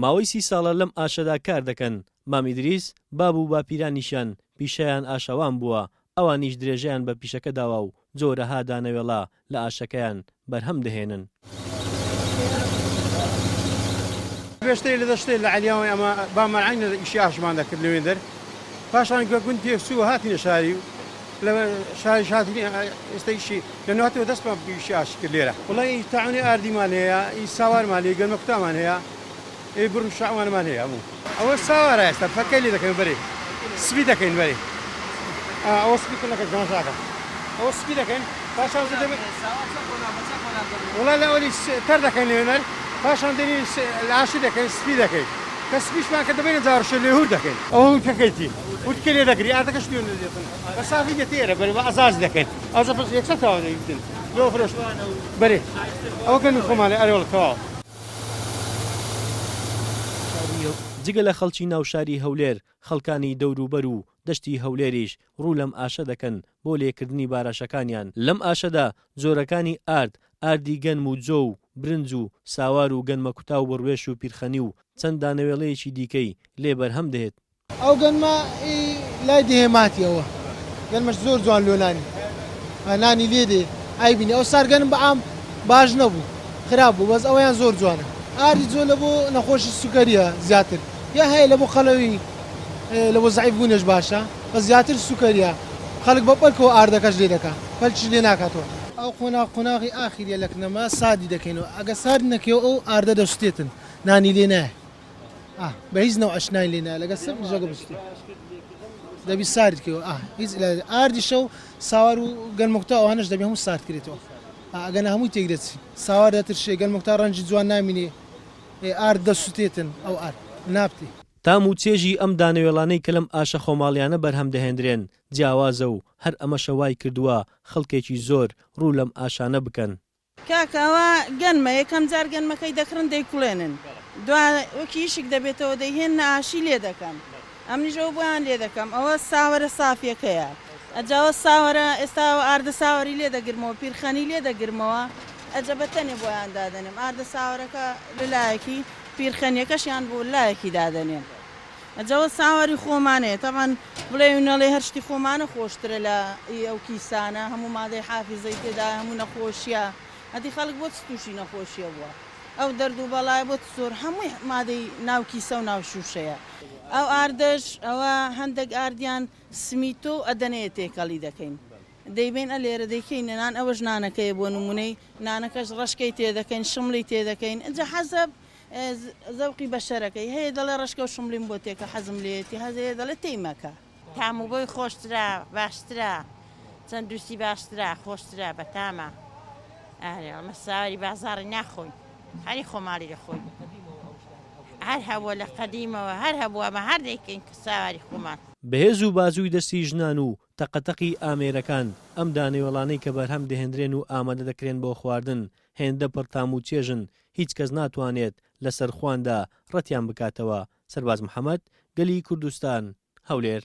ماوەی سی ساڵە لەم ئاشەدا کار دەکەن، مام ئیدریس، باب و باپیرانیشیان پیشەیان ئاشەوان بووە، ئەوانیش درێژەیان بە پیشەکە داوە و جۆرەها دانەوێڵە لە ئاشەکەیان بەرهەم دەهێنن. پێشتر لە دەشتێ لە عەلیاوەی ئەمە بامان عەینە ئیشی ئاشمان دەکرد لەوێندەر پاشان گە گوند تێکچوو هاتینە شاری و لە شاریش هاتین ئێستا ئیشی لە نواتەوە دەستمان بە ئیشی ئاش کرد لێرە وەڵا ئی تاعونی ئاردیمان هەیە ئی ساوارمان هەیە گەنمەکوتامان هەیە ئی بڕ و شەعوانمان هەیە هەموو. ئەوە ساوارە ئێستا پەکەی لێ دەکەین بەرێ سپی دەکەین بەرێ ئەوە سپی کردنەکە تەماشاکە ئەوە سپی دەکەین پاشان وڵا لە ئەولی تەر دەکەین لێنەر پاشان دێنی لاشی دەکەین سپی دەکەین کە سپیشمان کە دەبینە جاڕشە لێ هور دەکەین ئەوە هورکەکەیتی هورکە لێ دەگری ئاردەکەش لێ دێتن بە سافی دێتە ئێرە بەرێ بە ئەزاز دەکەین ئەوجا بەس یەکسەر تەواو دەیتن لۆ فرۆشت بەرێ ئەوە گەنم خۆمانە ئەرێ وەڵا تەواو. جگە لە خەڵکی ناو شاری هەولێر، خەڵکانی دەوروبەر و دەشتی هەولێریش ڕوو لەم ئاشە دەکەن بۆ لێکردنی باراشەکانیان، لەم ئاشەدا جۆرەکانی ئارد، ئاردی گەنم و جۆ و برنج و ساوار و گەنمەکوتا و بڕوێش و پیرخەنی و چەند دانەوێڵەیەکی دیکەی لێ بەرهەم دێت. ئەو گەنمە ئی لای دێهێ ماتی ئەوە گەنمەش زۆر جوان لۆ نانی نانی لێ دێ ئایبینی ئەو سار گەنم بە عام باش نەبوو خراپ بوو بەس ئەوەیان زۆر جوانە ئاردی جۆ لە بۆ نەخۆشی سوکەریە زیاتر یا هەیە لە بۆ قەلەوی لە بۆ زەعیف بوونێش باشە بەس زیاتر سوکەریە خەڵک بە پەلکەوە ئاردەکەش لێ دەکا پەلکیش لێ ناکاتەوە. ئەو قۆناغ قۆناغی ئاخیریە لە کنەما ساردی دەکەینەوە ئەگەر سارد نەکەیەوە ئەو ئاردە دەسوتێتن نانی لێ نایە. ئاه بە هیچ نەوعەش نای لێ نایە لەگەر سەر دژەگە بسوتێ دەبی سارد کەوە ئاه هیچ علاج ئاردی شەو ساوار و گەنمەکوتا ئەوانەش دەبی هەموو سارد کرێتەوە ئاه ئەگەنا هەمووی تێک دەچی ساوار دەترشێ گەنمەکوتا ڕەنگی جوان نامینێ ئێ ئارد دەسوتێتن ئەو ئارد نابتێ. تام و چێژی ئەم دانەوێڵانەی کە لەم ئاشە خۆماڵیانە بەرهەم دەهێندرێن جیاوازە و هەر ئەمەشە وای کردووە خەڵکێکی زۆر ڕوو لەم ئاشانە بکەن. کاکە ئەوە گەنمە یەکەم جار گەنمەکەی دەکڕن دەیکوڵێنن دوا وەکی ئیشک دەبێتەوە دەیهێننە ئاشی لێ دەکەن ئەمنیش ئەوە بۆیان لێ دەکەم ئەوە ساوەرە سافیەکەیە ئەجا ئەوە ساوەرە ئێستا ئەوە ئاردە ساوەری لێ دەگرمەوە پیرخەنی لێ دەگرمەوە ئەجا بە تەنێ بۆیان دادەنێم ئاردە ساوەرەکە لە لایەکی پیرخەنیەکەشیان بۆ لایەکی دادەنێم. ئەجا وە ساواری خۆمانەیە تەبعەن بڵێی و نەڵێی هەر شتی خۆمانە خۆشترە لە ئی ئەو کیسانە هەموو مادەی حافیزەی تێدایە هەموو نەخۆشیە ئەدی خەڵک بۆ چ توشی نەخۆشیە بووە ئەو دەرد و بەڵایە بۆ چ زۆر هەمووی مادەی ناو کیسە و ناو شوشەیە ئەو ئاردەش ئەوە هەندەک ئاردیان سمیتۆ و ئەدەنەیە تێکەڵی دەکەین دەیبەین ئە لێرە دەیکەینە نان ئەوەش نانەکەیە بۆ نمونەی نانەکەش ڕەشکەی تێدەکەین شمڵی تێدەکەین ئینجا حەزەب زەوقی بەشەرەکەی هەیە دەڵێ ڕەشکە و شمڵیم بۆ تێکە حەزم لێیەتی هەیە دەڵێ تێی مەکە. تام و بۆی خۆشترە باشترە تەندروستی باشترە خۆشترە بەتامە ئارێ ئەمە ساواری بازاڕی ناخۆین هەری خۆماڵی دەخۆین هەر هەبووە لە قەدیمەوە هەر هەبووە ئەمە هەر دەیکەین کە ساواری خۆمان. بەهێز و بازووی دەستی ژنان و تەقەتەقی ئامێرەکان، ئەم دانەوێڵانەی کە بەرهەم دەهێندرێن و ئامادە دەکرێن بۆ خواردن، هێندە پڕ تام و چێژن هیچ کەس ناتوانێت لەسەر خواندا ڕەتیان بکاتەوە، سەرباز محەمەد، گەلی کوردستان، هەولێر.